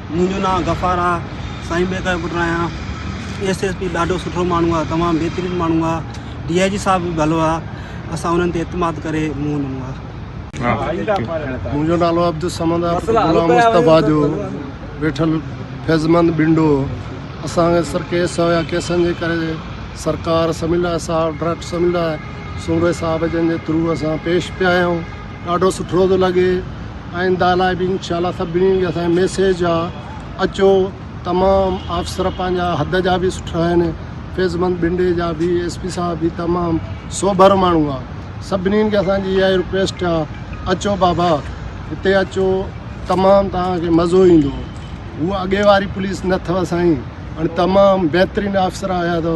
منهنجو نانء غفار آ سائين بيگ جو پٽ آهيان ايس ايس پي ڏاڍو سٺو ماڻهو آ تمام بهترين ماڻهو آ ڊي I جي صاحب به ڀلو آ اسان انهن تي اعتماد ڪري منهن ڏنو آ. منهنجو نالو عبدالصمد آ پٽ غلام مصطفيٰ جو ويٺل فيضمند ٻنڊو اسان کي سر ڪيس هيا ڪيسن جي ڪري سرڪار سميلا صاحب ڊاڪٽر سميلا سومري صاحب جن جي ٿرو اسان پيش پيا آهيون ڏاڍو سٺو ٿو لڳي آئنده لاء به انشاء الله سڀني کي اسان جو ميسيج آ اچو تمام آفيسر پنهنجا حد جا به سٺا آهن فيض مند ٻنڊي جا به ايس پي صاحب به تمام سوڀر ماڻهو آ سڀني کي اسان جي اها رڪويسٽ آ اچو بابا هتي اچو تمام توهان کي مزو ايندو هو اڳي واري پوليس نه اٿو سائين هاڻي تمام بهترين آفيسر آيا اٿو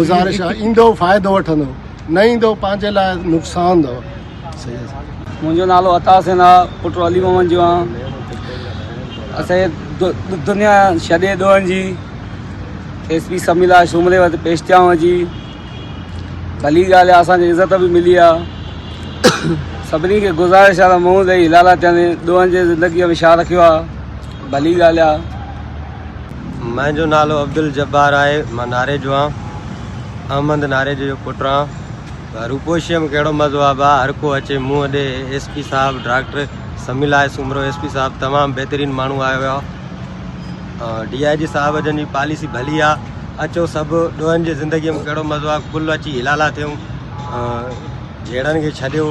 گذارش آ ايندو فائدو وٺندو نه ايندو پنهنجي لاء نقصان اٿو. منهنجو نالو عطا حسين آ پٽ علي محمد جو آ اسان دنيا ڇڏي ڏوهن جي ايس پي سميلا سومري وٽ پيش ٿيا آهيون جي ڀلي ڳالهه آ اسان کي عزت به ملي آ سڀني کي گذارش آ ته منهن ڏئي لالا ٿين ڏوهن جي زندگي ۾ ڇا رکيو آ ڀلي ڳالهه آ. منهنجو نالو عبدالجبار آهي مان ناريجو آهيان احمد ناريجو جو پٽ آهيان. روپوشيء ۾ ڪهڙو مزو آ ڀاء هر ڪو اچي منهن ڏي ايس پي صاحب ڊاڪٽر سميع لاء سومرو ايس پي صاحب تمام بهترين ماڻهو آيو آ ڊي I جي صاحب جن جي پاليسي ڀلي آ اچو سڀ ڏوهن جي زندگي ۾ ڪهڙو مزو آ ڪل اچي هلالا ٿيون جهيڙن کي ڇڏيو.